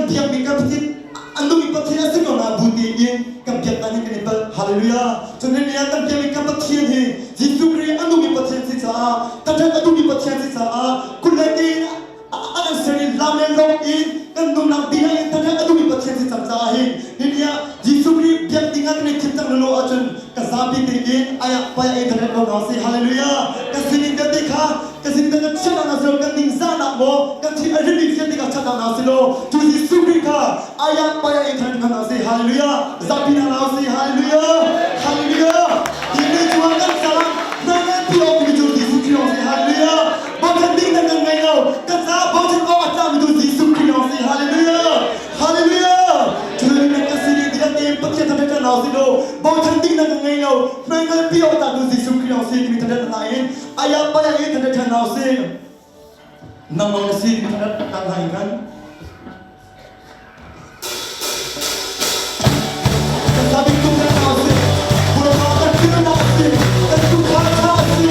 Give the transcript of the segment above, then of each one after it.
biakmi kan Pathian a nungmi Pathian a si ko na bu tein kan biak dan hi kan i palh. Hallelujah. Cun ni ah kan biakmi kan Pathian hi Jesuh Khrih a nungmi Pathian si caah thangṭhat a duhmi Pathian si caah kut le ke in a kan ser i lam le lawng in kan nunnak dihlak in thangṭhat a duhmi Pathian si cang caah hin ni ah Jesuh Khrih biak ding ah kan i thim cang lo ahcun kan zapi tein ayah payah in thangṭhat ko hna sih. Hallelujah. Kan sining vialte kha kan sining kan chiat hna silo kan ningzahnak maw kan thil a ritmi vialte kha chiat hna silo cu Jesuh Khrih kha ayah payah in thangṭhat hna sih. Hallelujah. Zapi hna sih. Hallelujah. Hallelujah. Hi ni cungah kan caah nangan ti awk mi cu Jesuh Khrih lawng si. Hallelujah. Bochan ding nan kan ngei lo. Kan caah bochan awk a tlakmi cu Jesuh Khrih lawng si. Hallelujah. Hallelujah. Cun nan kan sining dihlak tein Pathian thangṭhat hna usih law bochan ding nan kan ngei lo. Hmaingal pi awk tlaktu Jesuh Khrih lawng si timi thangṭhat hna in ayah payah in thangṭhat hna usih. Nangmah na si timi thangṭhat hna in khan kan sabi tuk hna usih. Purama kan firnak a si. Kan tukhal ṭha a si.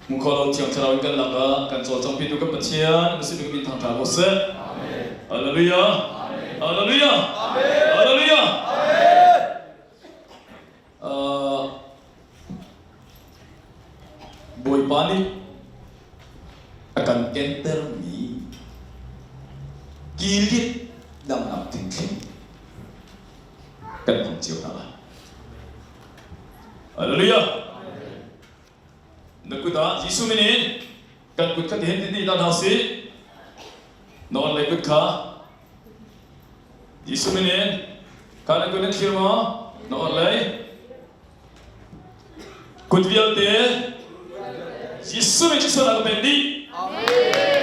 Hmu kho lo Thiang Thlarau in kan lakah kan cawlcanghpitu kan Pathian na sin min thangṭha ko seh. Hallelujah. Hallelujah. Hallelujah. Bawipa nih a kan kentermi kilit damnak thingthling kan hmang cio hna lai. Hallelujah. Na kut ah Jesuh min in kan kut kha tihin ti ta hna usih. Na on lei kut kha Jesuh min in kha na kut na thlir maw? Na on lei kut vialte Jesuh min Jesuh na ka pen dih.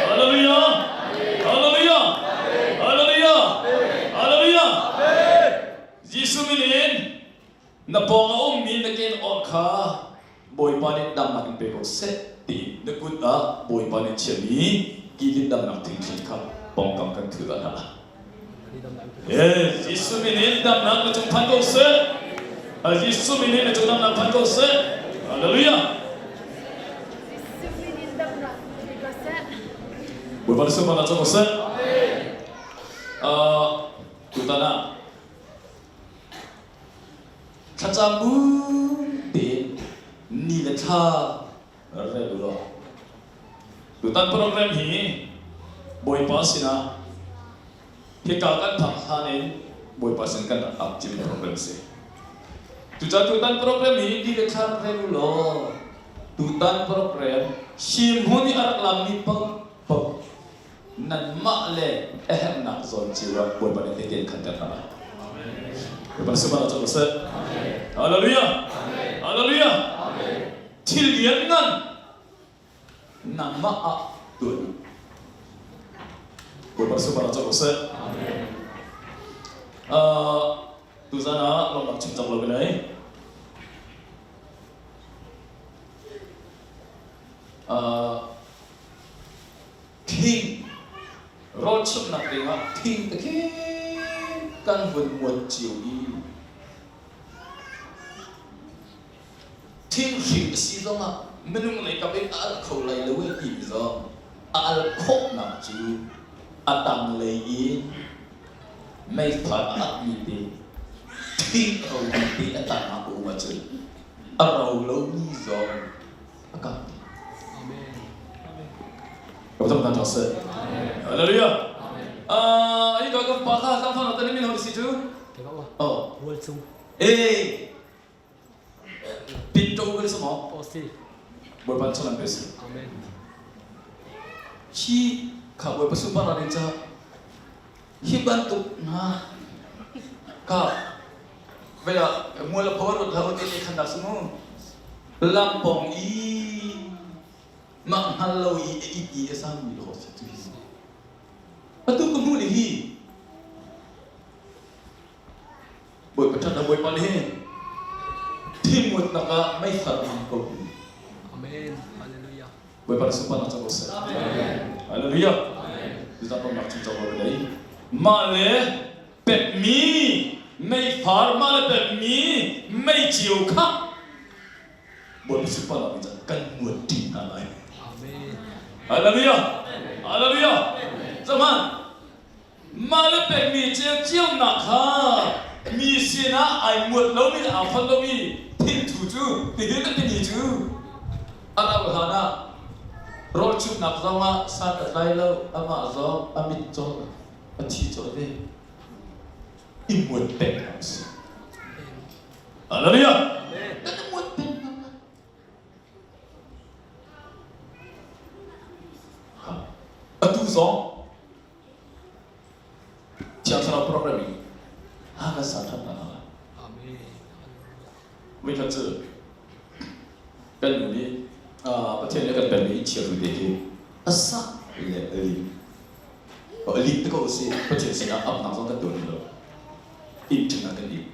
Hallelujah. Hallelujah. Hallelujah. Hallelujah. Jesuh min in Na pawng a ummi na ken awk kha Bawipa nih damnak in pe ko seh tiin na kut ah Bawipa nih chiahmi kilin damnak thingthling kha pawngkam kan thu dah hna. Jesuh min in damnak na cung phan ko seh. Jesuh min in na cung damnak phan ko seh. Hallelujah. Jesuh min in damnak pe ko seh. Bawipa nih sunparnak co ko seh. Tutan ah Thlacam bu tein ni le thla rel u law tutan program hi Bawipa sinah hika kan phak hlan in Bawipa sin kan rak ap cim program si. Tucaan tutan program hi ni le thla rel u law tutan program himhmun i a rak lammi paohpaoh nanmah le a herhnak zawn cio ah Bawipa nih tehte in khanter hna lai. Bawipa nih sunparnak cu seh. Hallelujah. Hallelujah. Thil lianngan nangmah ah tuah Bawipa nih sunparnak cu seh. Tuzan ah lawmnak chim cang lo ka nei. Thing rawlchumhnak dingah thing te khi kan vun muat cio i thing hring a si zongah minung lei kap in a al kho lai lo e timi zong a al khawhnak cu a tanglei in meithal a atmi te thing a romi te a tang ah a um ahcun a ro lomi zong a kang dih. Hallelujah. Ah, ai ka ka pa kha ka fa ta ni min ho si chu. Oh. Rual chung. Eh. Pinto ka si mo. O si. Bawipa chung an pe si. Amen. Hi kha Bawipa super na cha hi bantuk na ka vela mual a phawr rut hau te khan dak sumu lampong i mah hngal lo i a it i a sang mi lo si tu hi atu ka hmuh ni hi Bawipa ṭhat Bawipa nih thimut nak ah meifar hmang ko Amen. Hallelujah. Bawipa nih sunparnak co ko seh. Hallelujah. Cucaah tonnak chung co ko lei. Mah le pekmi meifar mah le pekmi meiceu kha Bawipa sunparnak nih cun kan muat ṭi hna lai. Amen. Hallelujah. Hallelujah. Zaman mah le pekmi ceu cionak kha mi sinah ai muat lomi le aa fonh lomi thilthu cu tihin a timi cu a rauh hlan ah rawlchumhnak zongah san a tlai lo amah zong a mit caw a thi caw ve i muat peng hna usih. Hallelujah! Kan i muat peng hna. Atu zong Thiang Thlarau program in Hakha sa ṭhat hna lai. Amen. Voikhat cu kan nu nih Pathian nih a kan pekmi inn chiahru te khi a sak le a lim. A lim te ko a si. Pathian sinah apnak zong kan tuah rih lo. Inn ṭhing ah kan lim.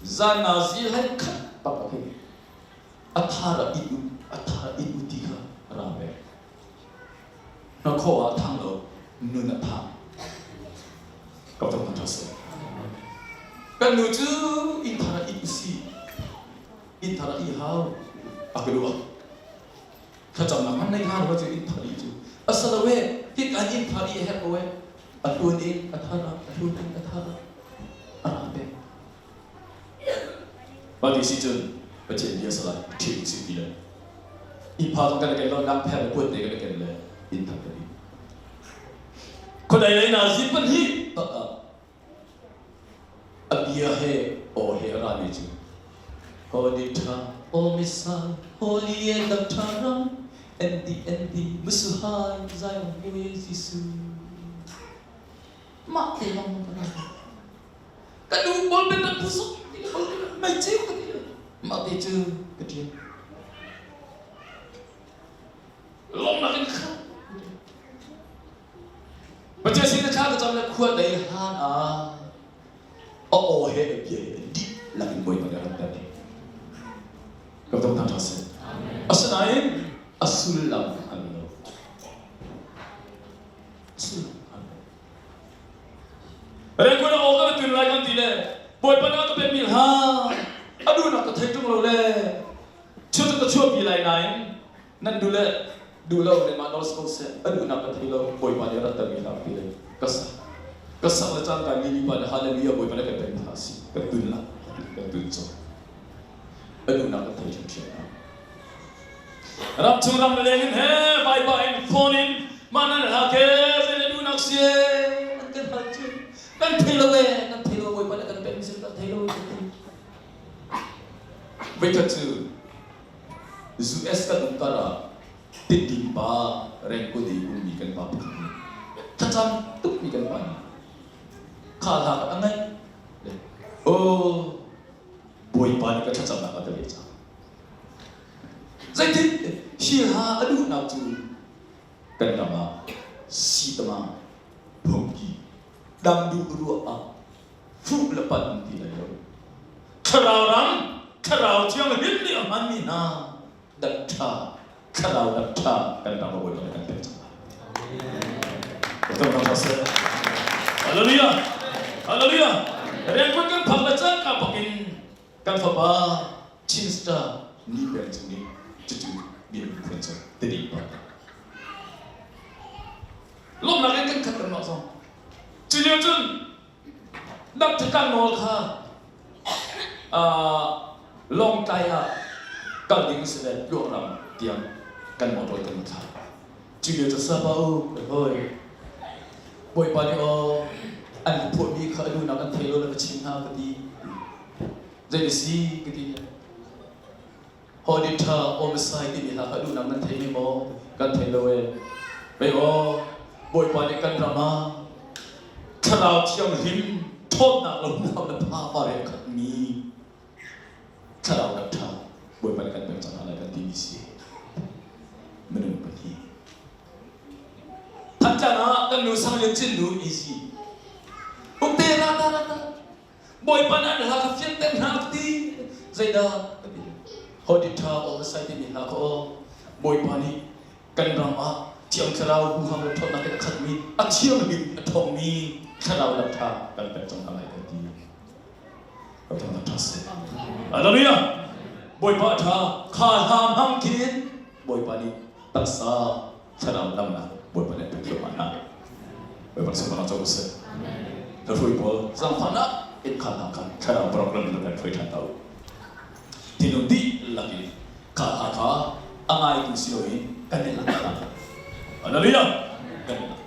Zan nazi hlei khat bak a khi a thar ah it u a thar it u ti kha ra ve. Hnakhaw ah thang lo nun a thang. Ka tok na ṭha Kan nu cu inn thar ah it u si. Inn thar ah i hau. A ka duh. Thlacamnak hman nei hlan cu inn thar i cu a si lo e, hika inn thar i a herh ko e. A hlun in a thar ah, a hlun in a thar ah a ra peng. Mah ti si cun Pathian bia salai ṭhi usih ti le innpha zong kan i ken lo, nak pher le puan te kan i ken le inn thar kan i. Khuadei lei nazi pahnih tak ah a bia he aw he a rami cu Holy Tha, Holy Son, Holy and Dam Tha Ram, ND ND Musuhai Zion Hui Jesu. Mah te lawng ka ra. Ka nu bawlpen rak pusuk ti ka bawlpen mei ceu ka ti. Mah te cu ka ṭial. Lawmnak in khat. Pathian sin na thla ka cam le khua dei hlan ah a aw he a bia he a dihlak in Bawipa nih a rat ter. Ka tong thang ṭha seh. Asinain a sullam an lo. A sullam an lo. Rekhun a aw ka tun lai kan ti le Bawipa nih a ka pekmi hla a duhnak ka thei ṭung lo le Cu cu ka chuahpi lai nain nan duh le duh lo le mah nawl si ko seh, a duhnak ka thei lo, Bawipa nih a rat termi hlah ti le ka sak. Ka sak le cangka mi mipa nih hallelujah Bawipa nih kan pekmi hlah si, ka tun la, ka tun cawk. A duhnak ka thei ṭhiamṭhiam hna. Ram chung ram leng in he vaipa in phone in mah nan hla ke zei le duhnak si an kan hal cu kan thei lo e kan thei lo Bawipa nih kan pekmi si kan thei lo kan ti. Voikhat cu US kan um kar ah Tiddim pa Rengkut i ummi kan pa pakhat nih thlacam tukmi kan pa nih kha hla ka ngaih le aw Bawipa nih ka thlacamnak a ka leh cang. Zeitin hi hla a duhnak cu kan ram ah sitama phungki dam duh ruah ah fuh le pan um ti lai lo. Thlarau ram, thlarau thianghlim nih a hmanmi hna dang ṭha, thlarau dang ṭha kan ram a Bawipa nih kan pek cang lai. Hallelujah! Hallelujah! Riankuan kan phak le cangka bak in kan fapa Chin Star ni peng cung nih cucu bia in phuan cu tiding pa. Lawmhnak in kan khat kan mah zong. Cu lio cun Daptitlang nawl kha Lawngtlai ah kal ding si le Tluangram tiang kan motor kan thlah. Cu lio cu sapa u hoi Bawipa nih aw an phuahmi kha a duhnak an thei lo le va chim hna ka ti. Zei si ka ti. Holy ṭha aw Messiah timi hla kha duhnak nan thei maw? Kan thei lo ee. Pei aw Bawipa nih kan ram ah Thlarau Thianghlim ṭhawnnak le huham le phafa he a khatmi Thlarau rak ṭha Bawipa nih kan pek cang hna lai kan timi si. Minung pahnih. Thantlang ah kan nu Sang Lian Cin nu easy. Ukte ra ta ra ta. Bawipa nih an hla kha fianter hna ka ti. Zeidah ka ti. Holy ṭha aw ka sai timi hla kha aw. Bawipa nih kan ram ah Thiang Thlarau huham le ṭhawnnak in a khatmi, a thianghlim a ṭhawngmi Thlarau lam ṭha kan pek cang hna lai kan ti. Ka thangṭhat ṭha seh. Hallelujah! Bawipa a ṭha. Kha hla hmang khin Bawipa nih taksa thlarau damnak Bawipa nih pek thluahmah hna. Bawipa sungparnak co seh. Na hruai pawl zaangfahnak in kha hna kha thlarau program in kan hruai ṭhan ta u. Thinlung dihlak in kha hla kha a ngaitu si loin kan i lak hna. Hallelujah! Kan i lak.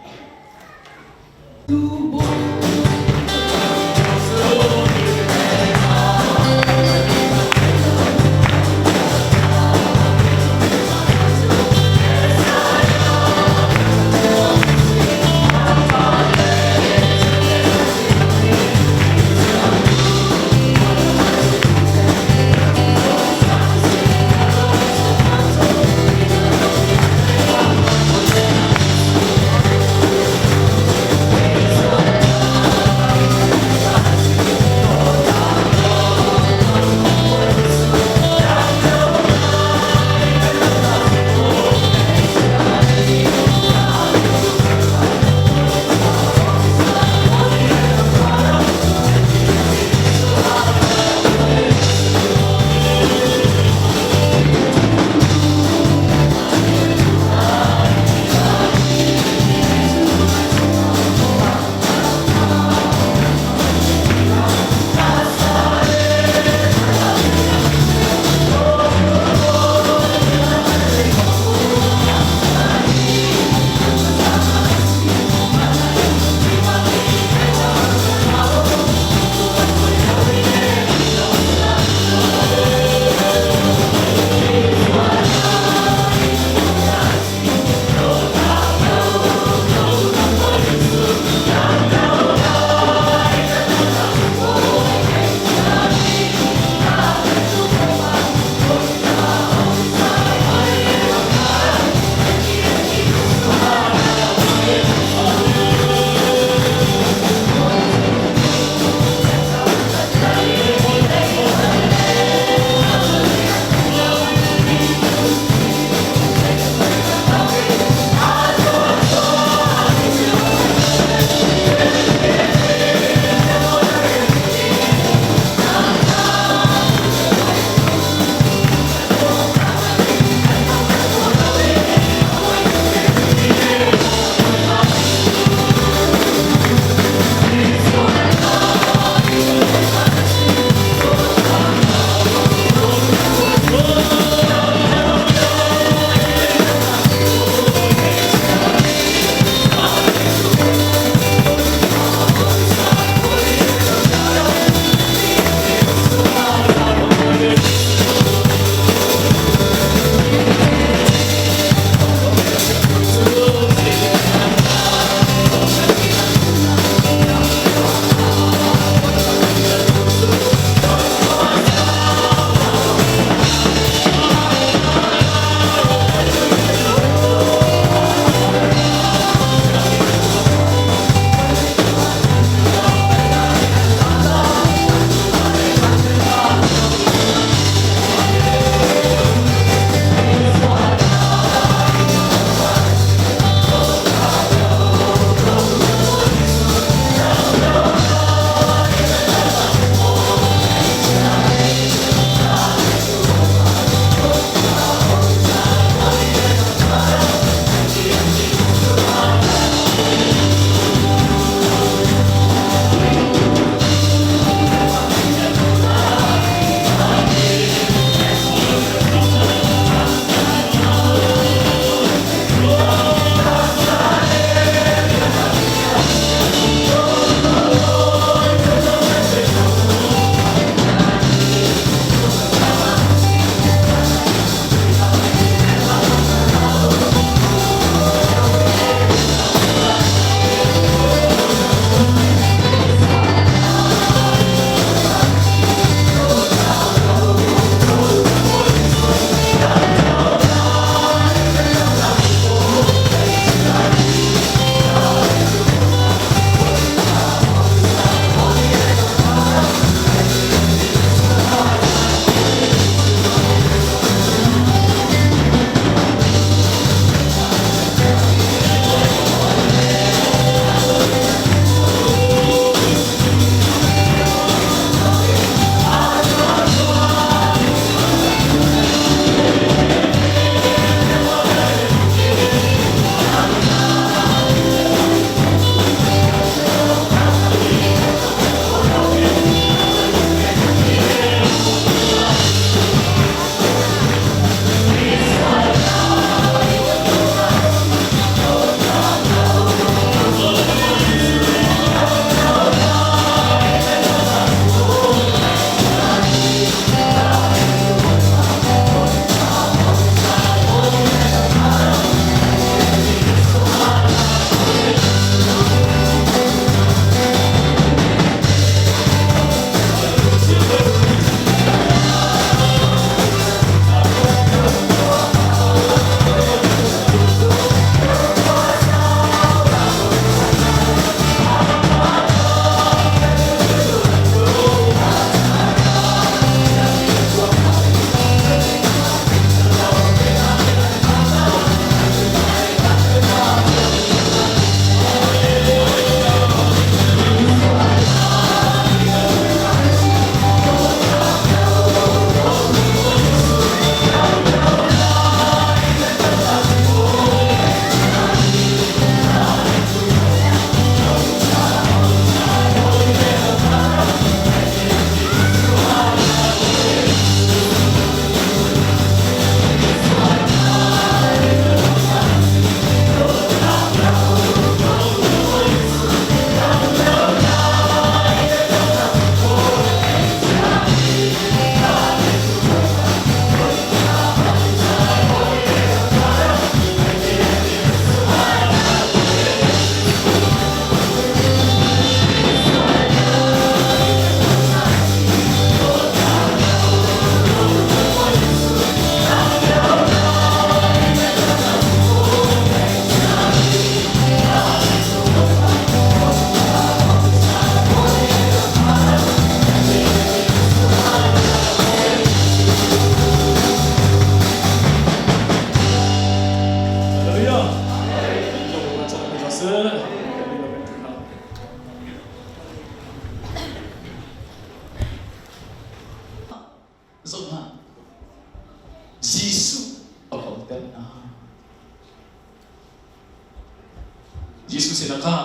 Jesuh sinah kha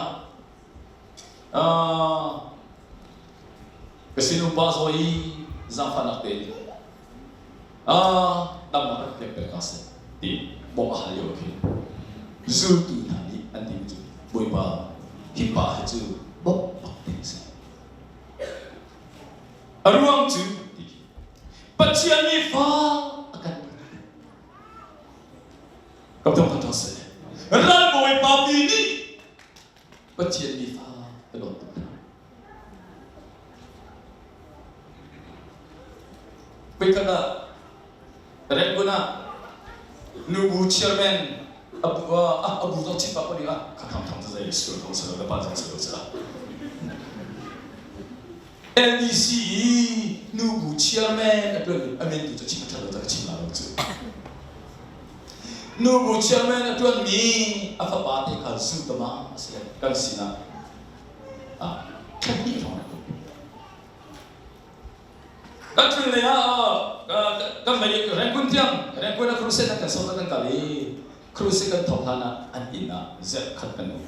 ka sinum pa zaw i zaangfahnak tein damnak kan pek pek hna seh ti bawmh a hal lio khi zultu hna nih an timi cu Bawipa hi pa hi cu bawmh bak ding a si. A ruang cu ti khi Pathian nih fa a kan Ka thong tha seh. Ral Bawipa mi nih Pathian mi fa ka dawt tuk hna. Voikhat ah Rangoon ah nubu chairman abu abu zong chim pa ko ding ah ka thang thang zai school thong salo ka pa zong salo sa. LDC i nubu chairman a tuan a min tu cu chim ṭha lo ca ka chim la lo cu. Nubu chairman a ṭuanmi a fapa te kha zu tama a si kan sinah ah thla hnih hrawng kan tlun lei ah kan mei Rangoon tiang Rangoon ah crusade kan sawt kan kal i crusade kan thawk hlan ah an inn ah zerh khat kan um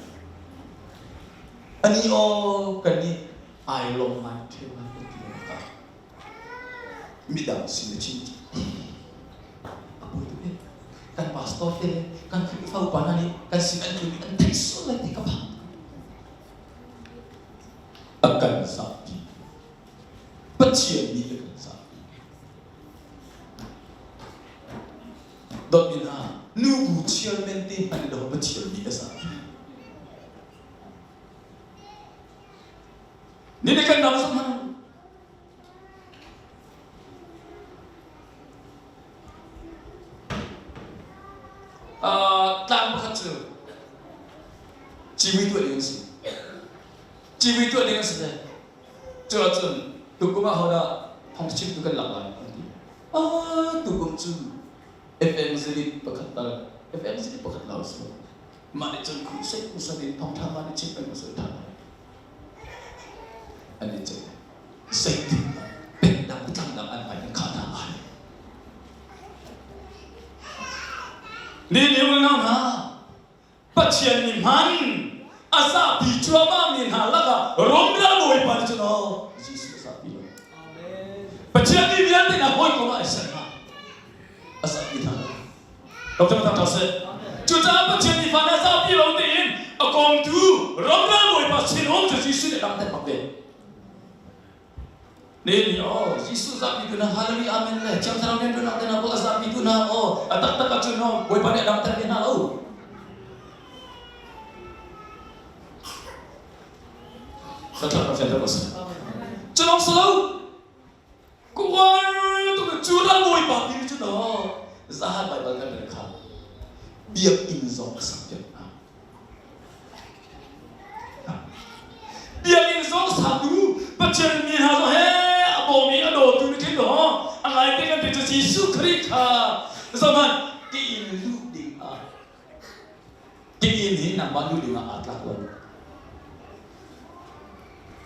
ani aw kan nih ai lawm ngai ṭheu ngai kan ti ka midang sin na chim a poi tuk eh kan pastor te le kan Khrihfa upa hna nih kan sin an tlun i an theih sual lai ti ka phang a kan zahpi Pathian nih a kan zahpi dawtmi hna nubu chairman te hmanh lo Pathian nih a zahpi Ni nih kan dang zong hmang. Tlang pakhat cu civui tuah ding an si. Civui tuah ding an si le cu ahcun tukum ah hodah thawngchimtu kan lak lai an ti. Ah, tukum cu evangelist pakhat tal evangelist pakhat lau si. Mah nih cun crusade hmasa in thawngṭha mah nih chim peng hmasa ṭha an i ceih. Zeitindah pengdang tlangdang an hmai kan khah hna lai? Ni ni unau hna, Pathian nih hman a zapi cuahmah mi hna lakah Rom ral bawipa nih cun aw Jesuh a zapi lo. Pathian mi vialte hna hawikom ah ai ser hna. A zapi hna lo. Dr. Thang seh. Cucaah Pathian nih fa hna zapi lo tein a kongtu ramral bawipa sinum cu Jesuh nih langhter bak ve. Ne ni oh Jesuh zapi tu na hallelujah amen le Thiang Thlarau rian tuan te na a zapi tu na oh a taktak ah cun oh Bawipa nih a langhter ve hna lo. Ka thak ka fian Cu lawng si lo Kuar tuk cu ral bawipa ti cu no zahan Baibal kan rel kha biakinn zong a sak piak hna. Biakinn zong satu Pathian mi hna zong he a bawm i a dawtu nih khin no a ngai te kan ti cu Jesuh Khrih kha zohhmanh ti in luh ding ah ti in hi nangmah luh ding ah aa tlak lo.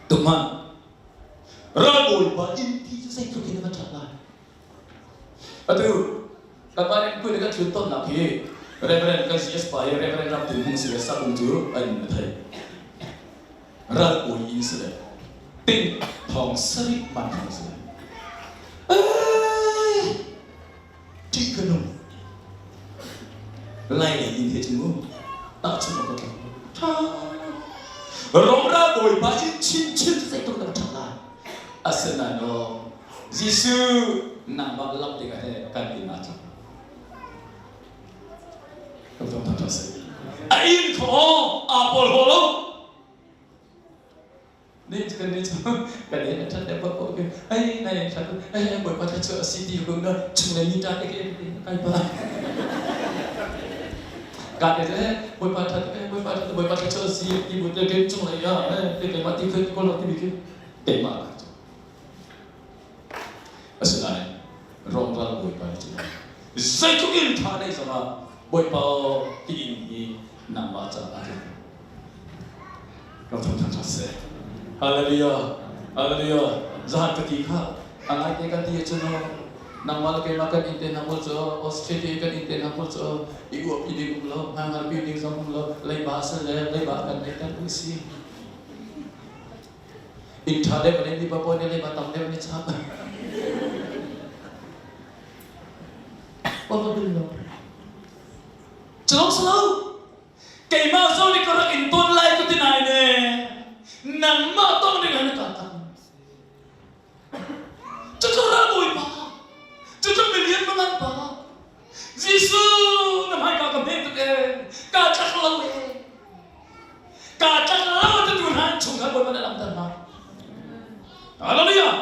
Tuhmanh Ralbawipa inn ti cu zeitluk in a va ṭhat lai. Atu kanmah nih kun kan ṭhut tonnak hi Reverend kan CS pa hi Reverend Ram Tin Hmung si le Sakung cu an a thei. Ralbawi inn si le ting thong sarih man thong si le. Ṭih ka nung. Lai lei inn he cun mu tahchunh awk ka tlak. Ṭha. Romra bawipa in chinchin cu zeitluk dah ṭhat lai. Asinain aw Jesuh nangmah lam tikah he kan inn aa tlak. Kan thawng ṭha seh. A inn kho aa pawl haw lo. Nih kan nih cu kan in a ṭhat le bak ko ke ai na in ṭhat ai bawipa thla cu a si ti ko na chung le mi ṭa te ke kai pa ka te te bawipa ṭhat bawipa ṭhat bawipa thla cu a si ti bu te ke chung le ya te ke ma ti khoi ko lo ti bi ke keimah ka cu asinain rawngral bawipa nih cun zeitluk in ṭha nei zongah bawipa ti in hi nangmah caah a tlak Ram thang thang seh. Hallelujah. Hallelujah. Zahan ka ti kha a ngai te kan ti ahcun. Nangmah le keimah kan inn te hna pawl cu Australia kan inn te hna pawl cu i uahpi ding um lo, hmaingalpi ding zong um lo, leiba sal le leiba kan nei ter tu si. Inn ṭha deuh le mi papaw nih leiba tam deuh nih chap. Pawl ka bil lo. Culong salo. Keimah zong nih ka rak in ton lai ka ti nai ne. Nangmah tong ding han ka tak. Cucu ralbawi pa, cucu milian mangan pa, Jesuh na hmaika ka hme tuk ee, kaa tlak lo ee. Kaa tlak lo ti tu hna in chungkhar bawipa nih a lamter hna. Hallelujah!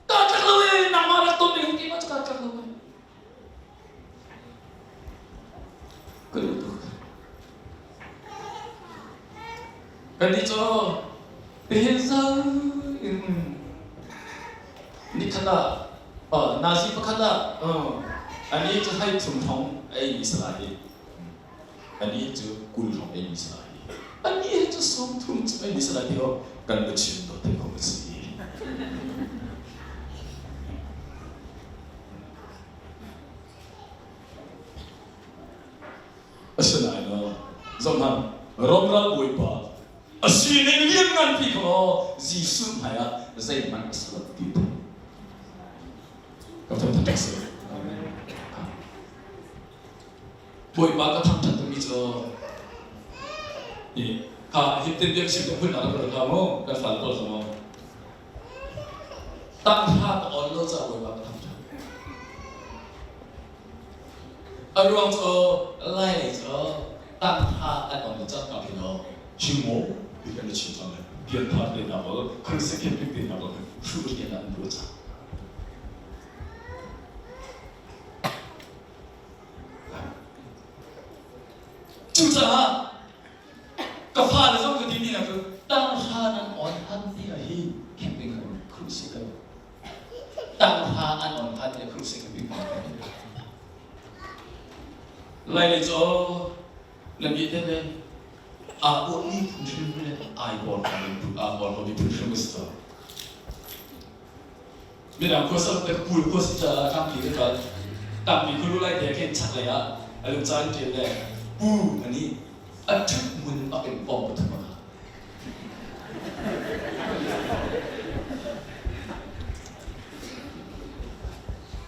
Kaa tlak lo ee, nangmah rak ton ding ti ma cu kaa tlak lo ee. Ka duh tuk. Kannih cu nihin zau in nikhat ah nazi pakhat ah anih cu hai thum thong a eimi si lai i anih cu 20 hrawng eimi si lai i anih cu 30 cu eimi si lai ti aw kan va chim dawt te ko a si. Asinain zohhmanh, Rom ral bawipa a sining liannganpi kha aw Jesuh hmaiah zeihmanh a si lo ti theih. Ka thangṭhat tuk si. Bawipa ka thangṭhat tukmi cu kha hitin biak chim ka phun ah ka rak mu kan fal pawl zong Tanghra ka on lo caah Bawipa ka thangṭhat. A ruang cu Lai lei cu tanghra an on lo cang ka phin aw. Chim maw ti kan i chim cang le pianthar te hna bal Khrihfa camping te hna bal hruh rian ah an ruah cang. Cucaah Ka fale zong ka timi hna cu tanghra nan on han ti ah hi camping kan khuh si ko. Tanghra an on han ti khuh si camping kan Lai lei cu na bi te le aa uahmi phun hrim le ai bor aa bor mi phun hrim si to. Midang khuasa te kul khua si caah tlangpi ka kal. Tlangpi khulu lai te khin chaklei ah a lungca an ṭial le pu ani a ṭhut hmun a kan pom pathum a ka.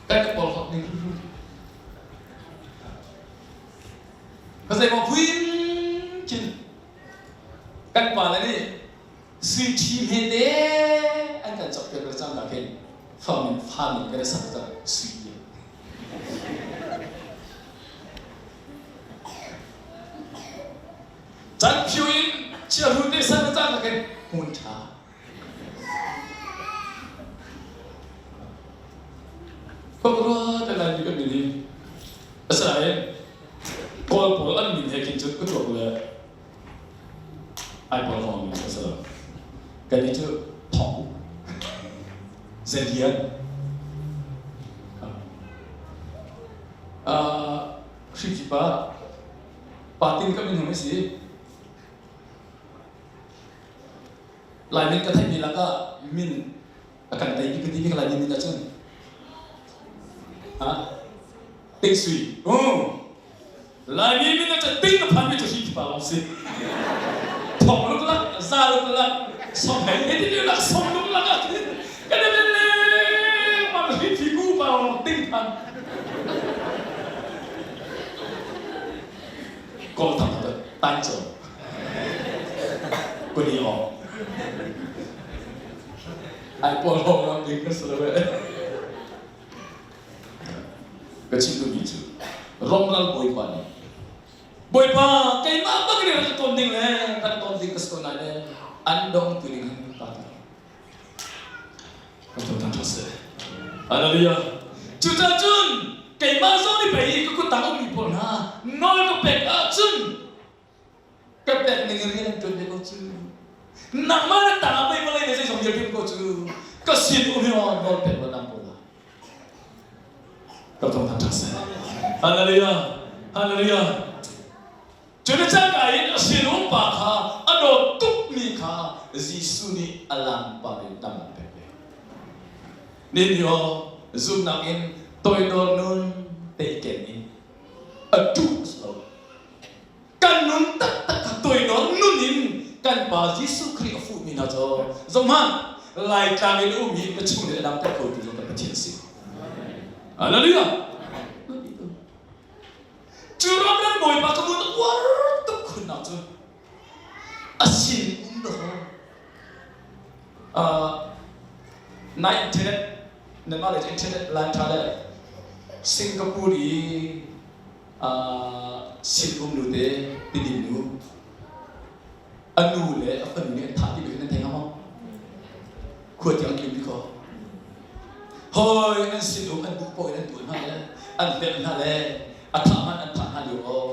Kan ka porhlawt ning hru. Ka zeimaw phuin khin kan pa le nih Sui ṭhi hmete an kan cawkpiak le cangka khin fam in fam in kan i sak cang sui ti. Can phiu in chiahru te san le cangka khin hmun ṭha. Khuaruah te lai mi kan min hi asinain Kawl pawl an min he khin cun ka tuak le Ai porhlawmi a si lo. Kannih cu thong zelian Hriki pa pa tin ka minung si. Lai min ka theihmi lakah min a kan tei bik ka ti bik lai min ahcun ha Ting Sui. Oh. Laimi min cu ting a phanmi cu hi pa lawng si. Thong luklak, za luklak, som hei he ti lak som luklak ah khin kan i le mang hi thi ku pa lawng ting phan. Kol thang ta tan cho. Kuni o. Ai pol hong ram ding ka slo e. Ka chim duhmi cu Romral Bawipa nih Bawipa keimah bak in rak ka tawn ding le rak tawn ding ka si ko lai le an dong tu ding hin ka ta. Ka thawthan ṭha seh. Hallelujah. Cucaah cun keimah zong nih pei ka kut tang ummi pawl hna nawl ka pek ahcun Ka pek ning in rian an ṭuan ve ko cu. Nangmah na tang ah pei vawlei le zeizong vialte ko cu ka sin um hi aw nawl pek law nang ko la. Ka thawngthan ṭha seh. Hallelujah. Hallelujah. Cu ni cangka in a sinum pa kha a dawt tukmi kha Jesuh nih a lang par in dam an pek ve. Nin hi aw. Zumhnak in toidor nun te i ken in a ṭuh a si lo. Kan nun taktak kha toidor nun in kan Pa Jesuh Khrih a fuhmi hna cu zohhmanh, Laitlang in um hi na chung nih a damter khotu zong kan Pathian a si. Hallelujah! Cu ram le Bawipa ka mun uar tuk khunnak cu a sin um dawh. Nai internet nanmah le internet line ṭha le Singapore i sin um nu te Tidim nu a nu le a fanu nih an thah ti nan thei hnga maw? Khua tiang tlim ti kho. Hoi an sin um an duh paoh in an tuah hna le an velh hna le a thah hmanh an thah hna lio aw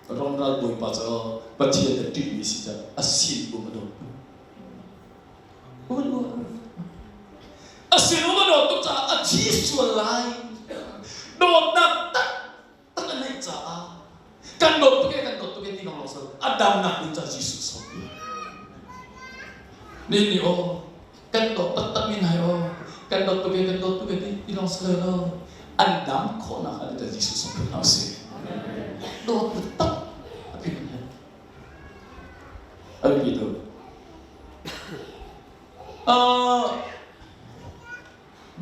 Ronral bawipa cu Pathian a ṭihmi si cang a sin um a dawt. A sin um a dawt tuk caah a thi sual lai. Dawtnak taktak a neih caah kan dawt tuk e kan dawt tuk e ti kong lawng si a damnak ding caah Jesuh sawm piak. Ni ni aw kan dawt taktak mi hna aw kan dawt tuk e kan dawt tuk e ti ti lawng si lo an dam khawhnak ah ding Jesuh sawm piak hna usih. Dawt taktak a phi A biapi tuk.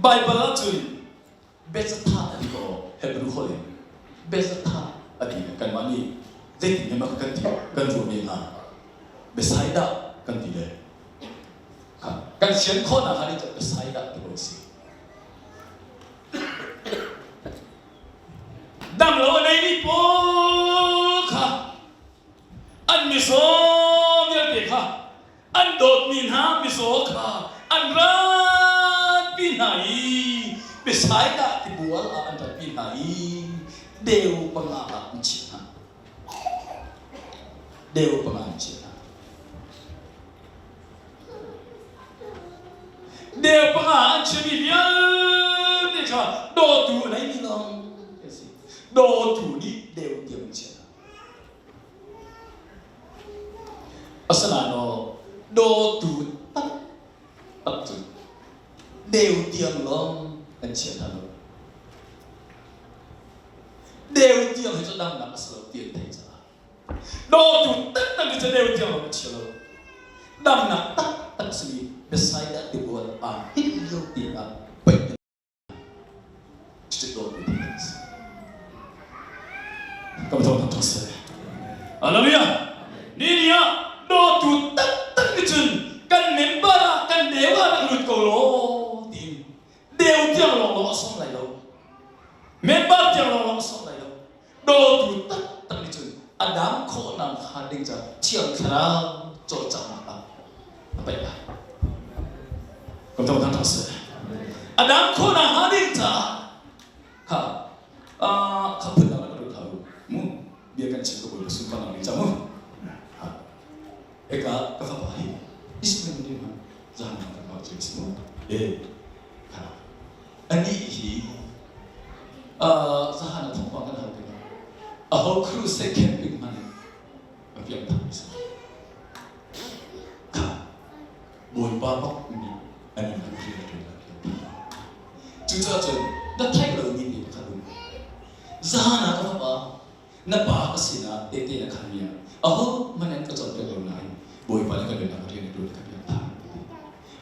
Baibal ahcun Bethzatha a ti ko Hebrew holh in Bethzatha a ti kanmah nih zeitin emaw kan ti kan ruah ve hnga Bethsaida kan ti le kan sian khawhnak ah nih Bethsaida ti ko a si. Dam lo a neimi pawl kha an mizaw vialte kha an dawtmi hna mizaw kha an ratpi hna i Bethsaida tibual ah an ratpi hna i deu panga ah an chih hna. Deu panga an chih hna. Deu panga an chimmi vialte kha dawtu a neimi lawng a si. Dawtu nih deu tiang an chiah hna. Asinain aw, dawtu taktak cu deu tiang lawng an chia hna lo. Deu tiang hi cu dangdang a si lo ti an theih caah. Dawtu taktak hi cu deu tiang lawng an chia lo. Damnak taktak simi Bethsaida tibual aa hinh lio tiang ah paih Hallelujah. Ni ni ah dawtu taktak nih cun kan member ah kan deu ah rak lut ko law tiin deu tiang lawnglawng a sawm lai lo. Member tiang lawnglawng a sawm lai lo. Dawtu taktak nih cun a dam khawhnak hnga ding ca Thiang Thlarau cawlcanghnak ah a paih lai. Kan thawng thang seh. A dam khawhnak hnga ding caah kha kha phun dang ka lut hau mu bia kan chim ka bawi sun kan ang ca mu. Eka ka fapa hi Ismail ni ma zan ka ka che mu. E kha Anih hi zahan a thawngpang kan hal tikah aho crusade camping hmanh in a piang thangmi si. Kha Bawipa bak nih an in an rian a ṭuan a piang thang. Cucaah cun na theih lomi te pakhat um. Zahan ah ka fapa na pa ka sinah tehte na khanmi ah ahohmanh an ka cawnpiak lo nain Bawipa nih ka nunnak rian a ṭuan ka piak ṭhan ti.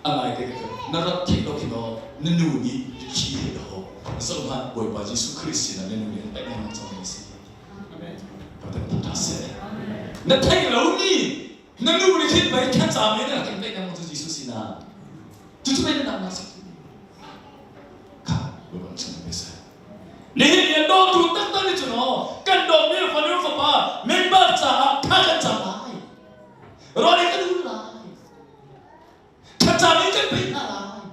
A ngaite ka na rak theih lo khi maw na nu nih khi he dawh zohhmanh Bawipa Jesuh Khrist sinah na nu nih an paih lengmang cang mi a si. Pathian thangṭhat seh. Na theih lomi na nu nih khin pei thlacam in rak in paih lengmang cu Jesuh sinah. Cucu pei na damnak si. Kha Bawipa chung ve seh. Nihin ni ah dawtu taktak nih cun aw kan dawtmi fanu fapa member caah tha kan cam lai. Rawl in kan ul lai. Thlacam in kan peih hna lai.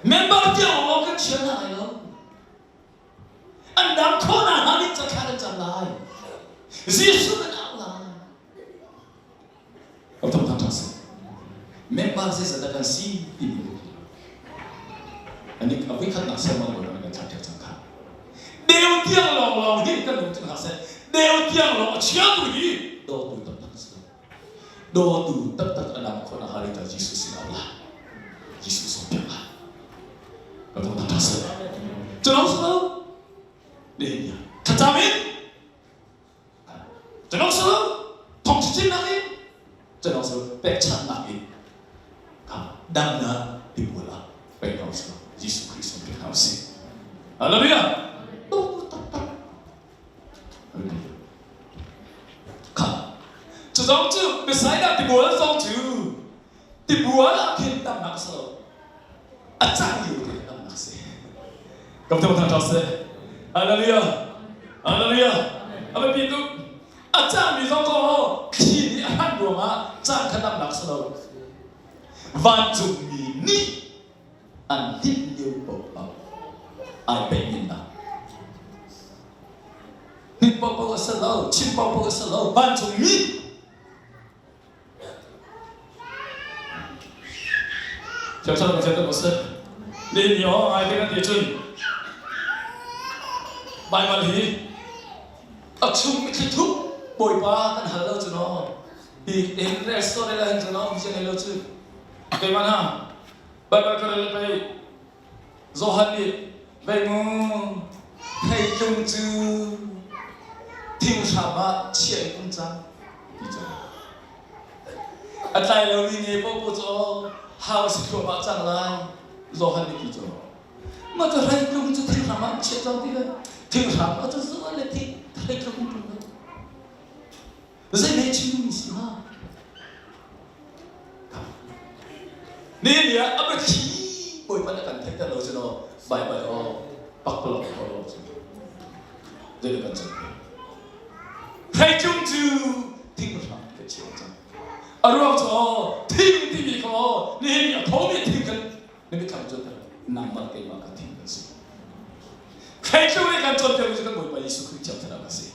Member tiang aw kan chia hna lai lo. An dam khawhnak hnga ding ca thla kan cam lai. Jesuh kan au lai. Ka thong thang si. Member zeizat dah kan si timi ka ti. Ani a voikhatnak sermon bawi kan cam cang kha. Deu tiang lawng lawng hi kan lung chung hlah seh. Deu tiang lawng a chiatu hi dawtu taktak si. Dawtu taktak a dam khawh na hari ta Jesuh sin au la. Jesuh sawm piak la. Nihin thlacam in Canong salo thong chinchinnak in canong salo pekchanhnak in damnak tibual ah pek hna usih Jesuh Khrih sin pek hna usih. Hallelujah. Tak tak. Kha. Cu zong cu Bethsaida tibual zong cu tibual ah khin damnak a si lo. A cang lio te damnak a si. Kam thang thang seh. Hallelujah. Hallelujah. A biapi tuk. A cangmi zong ko thli nih a hran ruangah caan kha damnak si lo. Vancungmi nih an hlinh lio paoh ai peihminnak. Hninh paohpaoh a si lo, chim paohpaoh a si lo, vancungmi Thiamsang kan sian seh. Nihin ni aw ngai te kan ti cun Baibal hi a chung mitthli thup Bawipa kan hal lo cu no. Hi in rel story la hin cu no hi nei lo cu. Keimah hna Baibal ka rel pei Johan nih vei mu theitlung cu thinghram ah chiah in um cang ti cu. A tlai lomi nge paohpaoh cu hau a si thluahmah cang lai Johan nih ti cu. Mah cu hreitlung cu thinghram ah an chiah cang ti le thinghram ah cu zual le thi hreitlung um ṭung lo. Zei chim mi si hnga? Ni ah a biathli Bawipa nih a kan theihter lo cu law Baibal aw pakpalawng ko lo cu zei kan cang Hreitlung cu thinghram ka chia cang. A ruang cu aw thing timi kha aw nihin ni a thomi thing kan na mitthlam cu nangmah keimah ka thing kan si. Hreitlung nih kan cawnpiakmi cu kan Bawipa Jesuh Khrih thiang thlarau a si.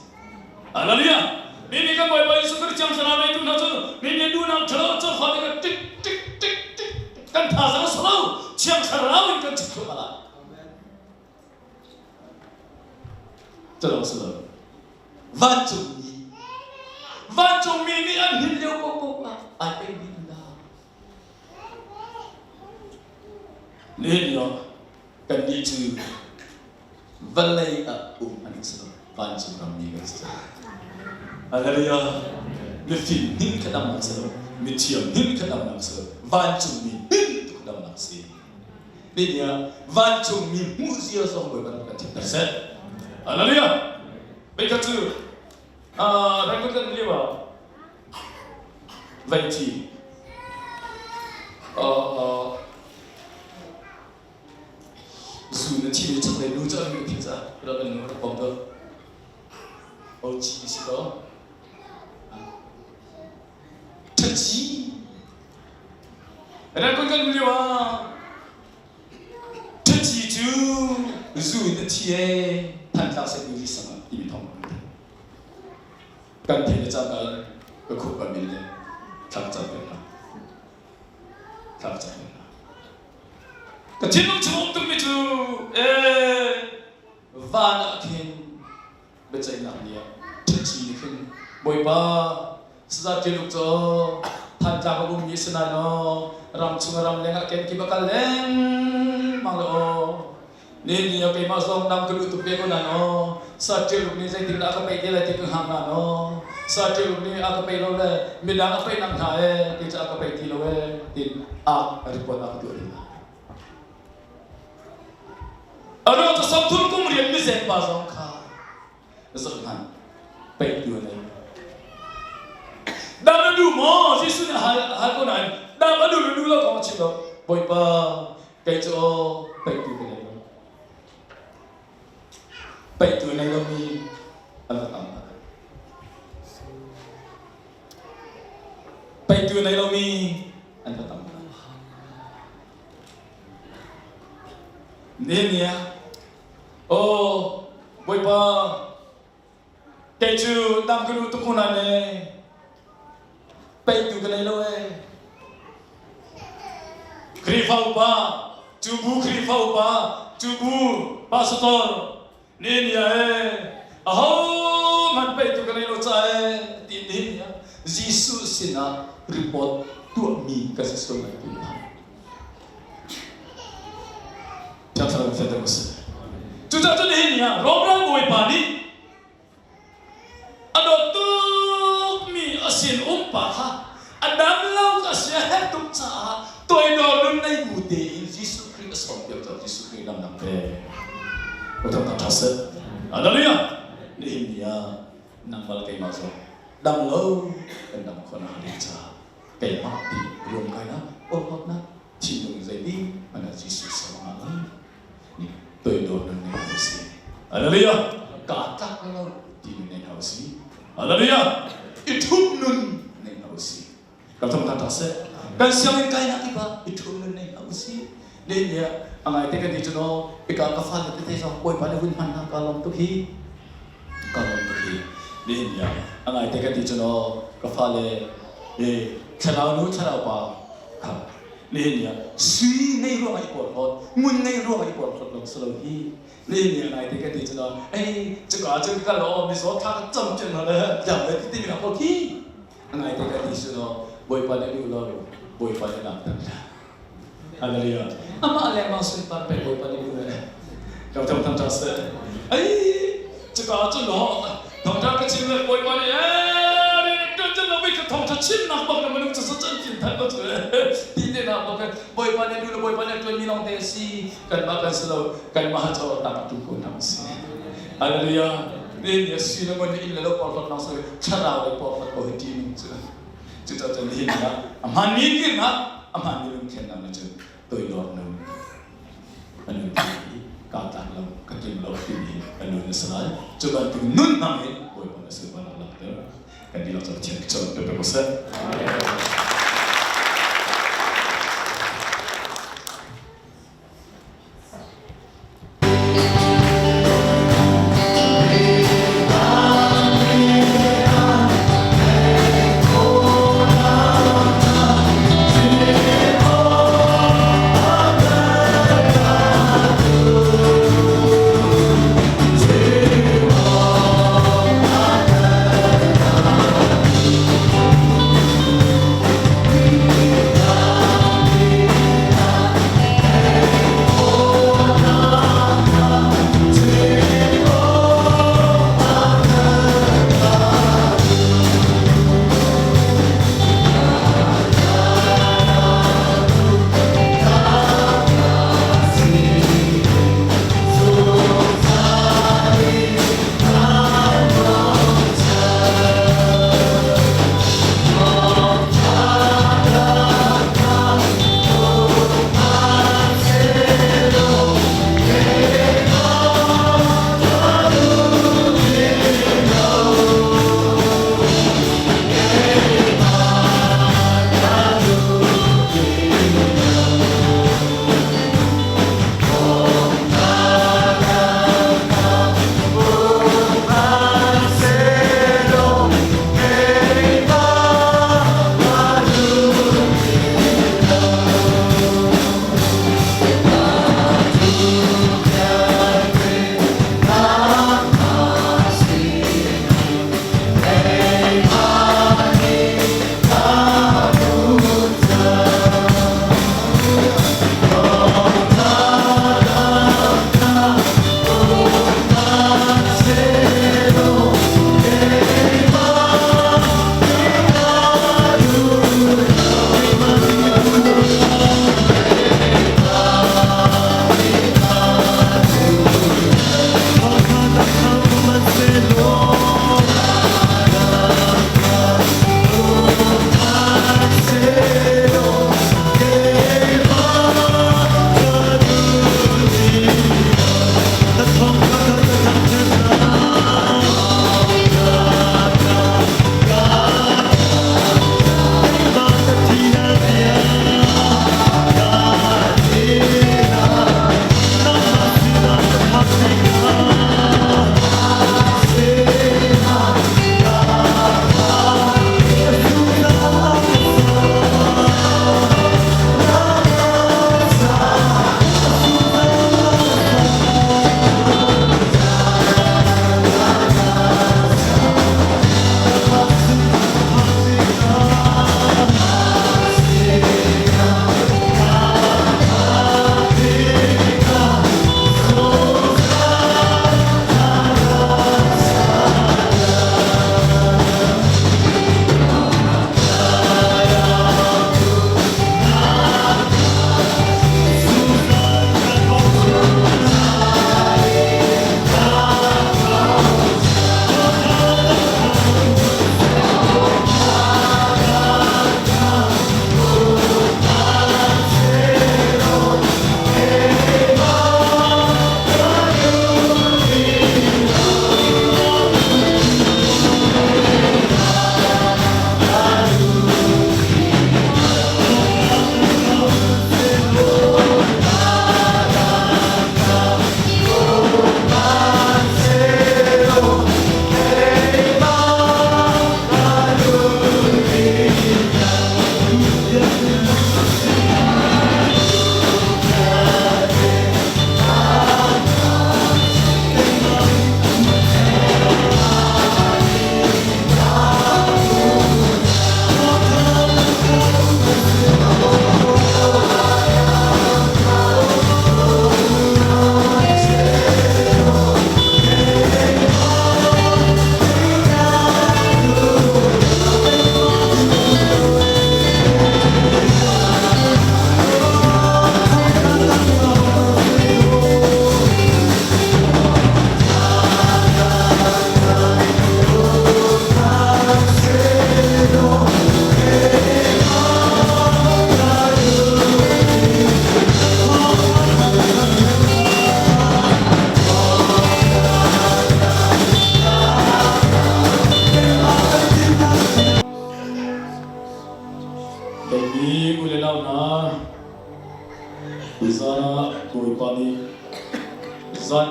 Hallelujah! Mi nih kan Bawipa Jesuh Khrih thiang thlarau ngeitu hna cu mi nih duhnak ṭhalo cawfa nih kan tik tik tik tik kan thazaang a si lo thiang thlarau in kan chim thluahmah lai. Cu si lo. Vancungmi Vancungmi nih an hin lio paohpaoh ah ai peimi hna. Nihin lio kannih cu vawlei ah um an si lo, vancung rammi kan si. Hallelujah. Mifim hnin kha damnak si lo, mithiam hnin kha damnak si lo, vancungmi hnin tu kha damnak si. Nihin ah vancungmi hmuh zia zong Bawipa nih kan thiamter seh. Hallelujah. Veikhat cu Rangoon kan lio ah Veici zu na thi mi chaklei nu cu an mi thi ca rak an nu rak bom do o chi si ko ṭhachi ran kun kan lio ah ṭhachi cu zu in a thi e thantlang se tu sang ah timi thong Kan theih le cangka in ka khup a min le thla ka cam peng hna. Thla ka cam peng hna. Ka thinlung chung um tukmi cu ee van ah khin biaceihnak ni ah ṭhachi nih khin Bawipa saza ṭialuk cu Thantlang a ummi si nain aw ramchung ram leng ah kenkip a kal lengmang le aw Ni ni ah keimah zong dang ka duh tuk ve ko nain aw saṭil nih zeitindah a ka peih te lai ti ka hngak nain aw saṭil nih a ka peih lo le midang a peih nak hna ee ti cu a ka peih ti lo ee tiin a report a ka tuah ding. A ruang cu 30 kum rian mizeng pa zong kha zoh hmanh peih tu nei. Dam na duh maw? Jesuh nih hal hal ko nain dam a duh le duh lo kong a chim lo. Bawipa kei cu aw peihtu ka nei lo. Peihtu nei lomi an va tam tak. Peihtu nei lomi an va tam tak. Nihin ni ah Aw Bawipa, kei cu dam ka duh tuk ko nain ee, peihtu ka nei lo ee. Khrihfa upa, cu bu Khrihfa upa, cu bu pastor, nihin ni ah ee, ahohmanh peihtu ka nei lo ca ee, ti nihin ni ah Jesuh sinah report tuahmi ka si sual lai ti Thiang Thlarau feder u sih. Cu Cucaah cun nihin ni ah Rom ral bawipa nih a dawt tukmi a sin umpa kha a dam lo ka si a herh tuk caah toidor nun nei bu tein Jesuh Khrih a sawmpiak caah Jesuh Khrih damnak pe. Utham tak ṭha seh. Hallelujah. Nihin ni ah nangmah le keimah zong dam lo kan dam khawh nak ding caah keimah ti ruamkainak porhlawtnak thinlung zei hmanh ah Jesuh sawm ah nih toidor nun nei hau si. Hallelujah. Kaa tlak lo ti nun nei hau si. Hallelujah. I thup nun nei hau si. Kan thong ta seh. Kan sianginn kainak kip ah i thup nun nei hau si. Ne nih a ngai te kan ti cu no ika ka fale tete zong bawipa nih hun hman na ka lawm tuk hi. Ka lawm tuk hi. Ne nih a ngai te kan ti cu no ka fale e thlarau nu thlarau pa kha Nihin ni ah sui ngei ruangah i porhlawt, ngun ngei ruangah i porhlawt lawng si lo hi. Nihin ni ah ngai te kan ti cu no, ei cuka cun ka kal aw mizaw thla ka cam piak hna le diam le ti timi hna ko khi. Ngai te kan ti cu no, Bawipa nih duh lo, Bawipa nih nak tak la. Hallelujah. Amah le amah sunpar pe Bawipa nih duh le. Kam tham tham ta se. Ei cuka cun no, thawngtha ka chim le Bawipa nih ee tuan cun lo ka thawngtha chimnak bak na minung cu cun tin than ko cu ti te na bak Bawipa nih duh le Bawipa nih tuan mi lawng te si kanmah kan si lo kanmah cu tak tu ko hna si Hallelujah ni ni si le ngon in le lo porhlawt nang so thlarau le porhlawt ko hi ti nung cu cu cu cun nihin ah a hmaan mi kirnak a hmaan mi lungthlennak na cun toidor nun a nun hi kaa tlak lo ka tling lo timi a nun a si lai cu bantuk nun hmang in Bawipa na sunparnak langhter kan dihlak cu Pathian cawn pe ko seh.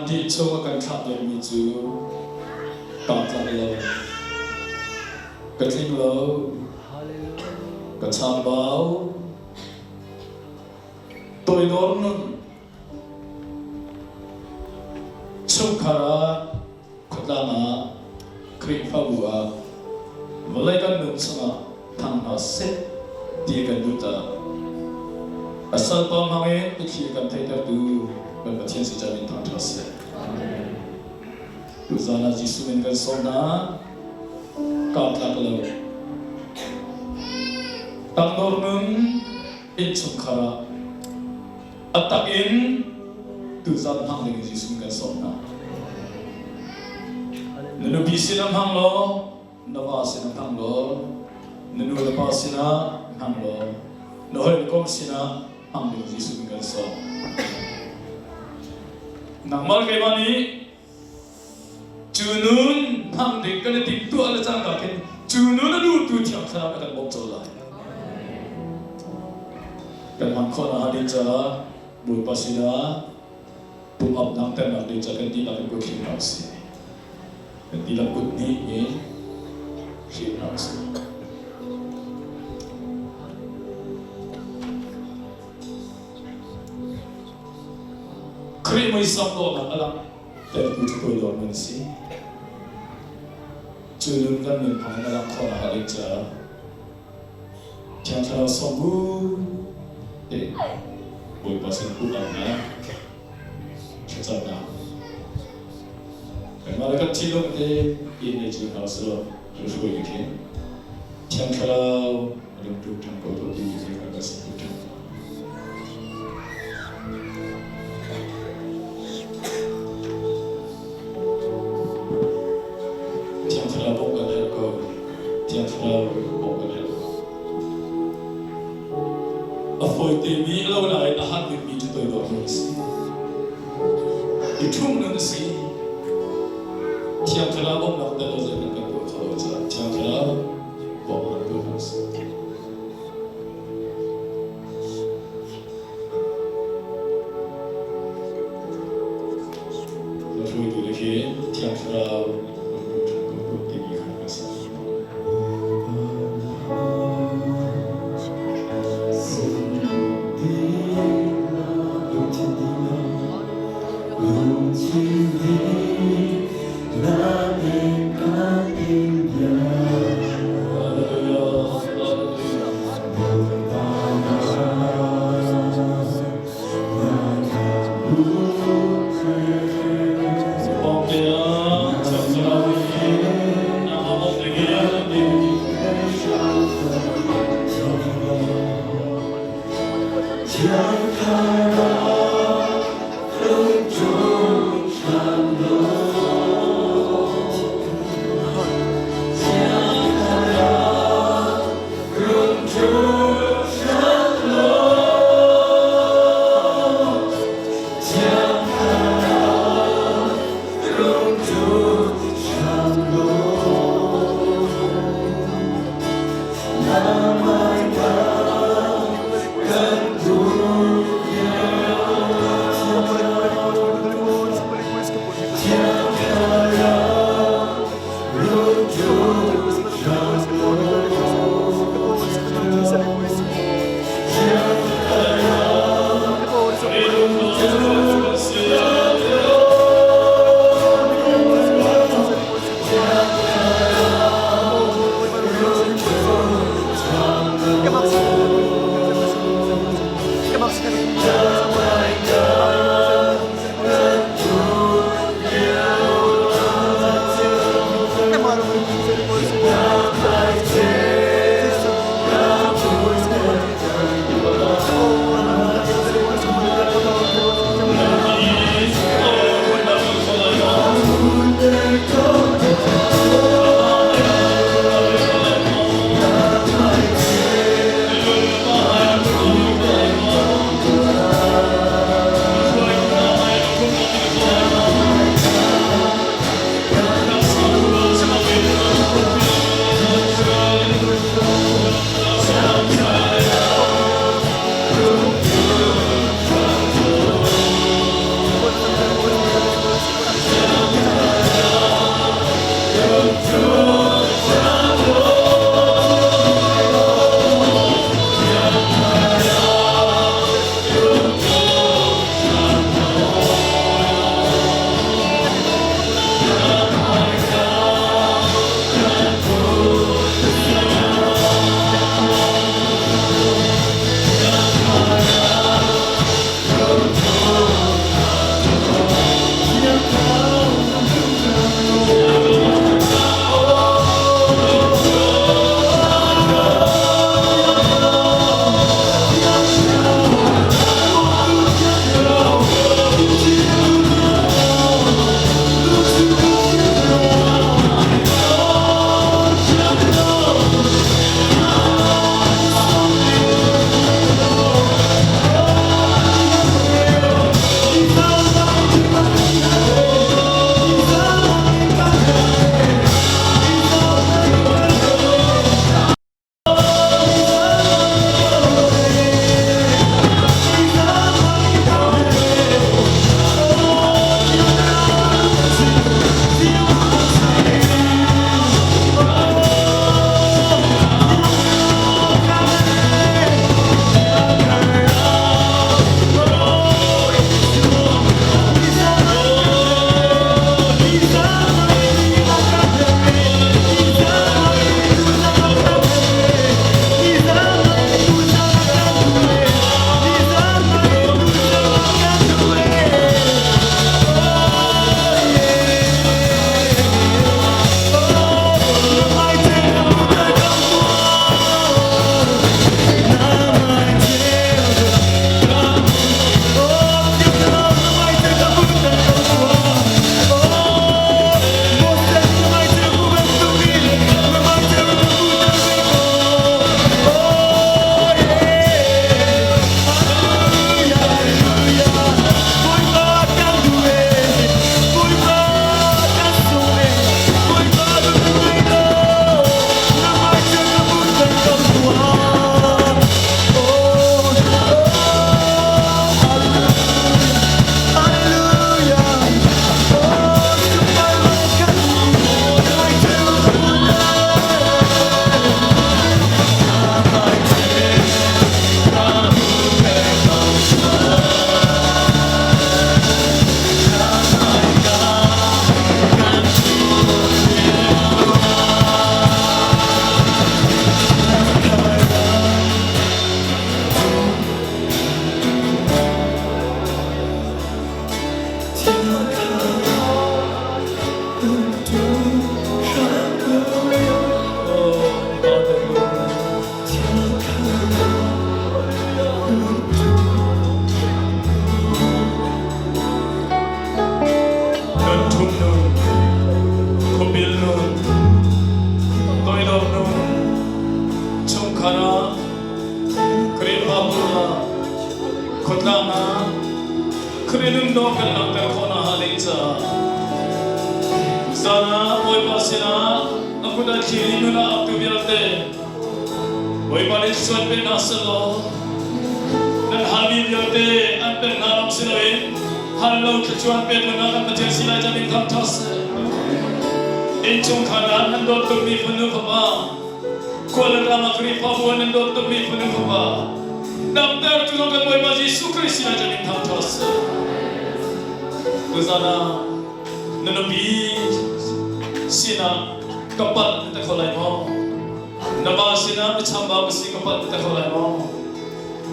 dih chung a kan thlah piakmi cu kaa tlak lo, ka tling lo, ka chambau, toidor nun, chungkhar ah, khuatlang ah, Khrihfabu ah, vawlei kan nun chungah thang hna seh ti kan duh caah a salpa hmang in biathli a kan theihtertu kan Pathian si caan in thangṭhat seh. Tuzaan ah Jesuh min kan sawm hna, kaa tlak lo. Tangdor nun innchungkhar ah a tak in tuzaan hmang ding in Jesuh min kan sawm hna. Na nupi sin ah hmang law, na va sinah hmang law, na nu le pa sinah hmang law, na hawikom sinah hmang ding Jesuh in kan sawm. Nangmah keimah nih cu nun hmang ding kan i timhtuah le cangka khin cu nun a duhtu Thiang Thlarau a kan bawmh colh lai. Kan hman khawh nakhnga ding caah Bawipa sinah pum apnak ternak ding caah kan dihlak in kut thlim hna usih. Kan dihlak kut hnih in hriam hna usih. Khrih muisam dawhnak a langhtertu cu toidor nan si. Cu nun kan nun hmang in a langh khawh nakhnga ding caah Thiang Thlarau sawm bu te Bawipa sin pumhnak thlacamnak kanmah le kan thinlung te in nei cu hna usih hruai ka khin Thiang Thlarau lungtum ṭhan ko tuah ti ti kha kan sin ṭhan. Thiang Thlarau bawmh kan herh ko. Thiang Thlarau bawmh kan herh ko. A fawi mi a lo nain a har bikmi cu toidor nun a si. I ṭhum nun a si. Thiang Thlarau bawmhnak tel lo zeihmanh kan tuah kho lo caah Thiang Thlarau bawmhnak tu hna si. Na hruaitu le khi Thiang Thlarau timi kha kan si. Nun thum nun, khuabil nun, toidor nun, chungkhar ah, Khrihfabu ah, khuatlang ah, Khrih nun dawh kan langhter khawh nakhnga ding caah zan ah Bawipa sinah a kut a thlir i nun ah aptu vialte Bawipa nih sual pe hna sehlaw nan halmi vialte an pek hna lawng si loin hal lo thluachuah pek lo kan Pathian si lai camin thangṭhat seh. Innchungkhar ah nan dawt tukmi fanu fapa khua le ram ah Khrihfabu ah nan dawt tukmi fanu fapa damter tu zong kan Bawipa Jesuh Khrih si lai camin thangṭhat seh. Tuzan ah na nupi sinah ka palh na kho lai maw? Na pa sinah michambau ka si ka palh na kho lai maw?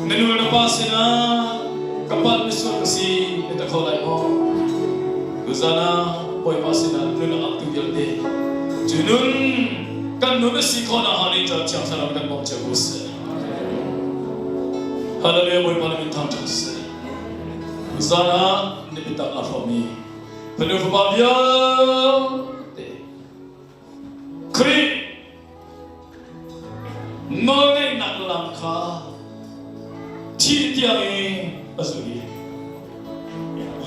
Na nu le na pa sinah ka palh misual ka si na kho lai maw? Tuzan ah Bawipa sinah nun a tu vialte cu nun kan nun a si khawh nakhnga nih caan Thiang Thlarau kan bawmh cio ko seh. Hallelujah Bawipa na min thangṭhat seh. Tuzan ah na biatak aa hrawmmi fanu fapa vialte Khrih nawlngeihnak lam kha thih tiang i a zul i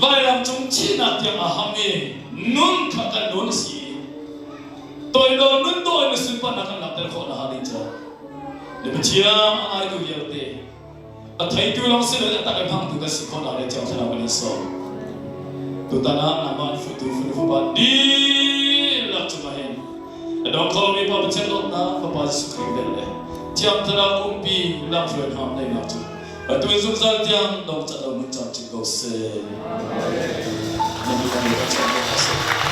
vailam cung thihnak tiang a ham i nun kha kan nun a si i toidor nun dawh in na sunparnak kan langhter khawh nakhnga ding caah na Pathian a ngaitu vialte a theitu lawng si loin a tak in hmangtu kan si khawh nakhnga Thiang Thlarau kan in sawm. Tutan ah nangmah an fuhtu fanu fapa dihlak cungah hin a dong kho lomi Pa Pathian dawtnak Fapa Jesuh Khrih vel le Thiang Thlarau umpi lamhruai hram neihnak cu atu in zungzal tiang dong cat lo mun camcin ko seh. Amen.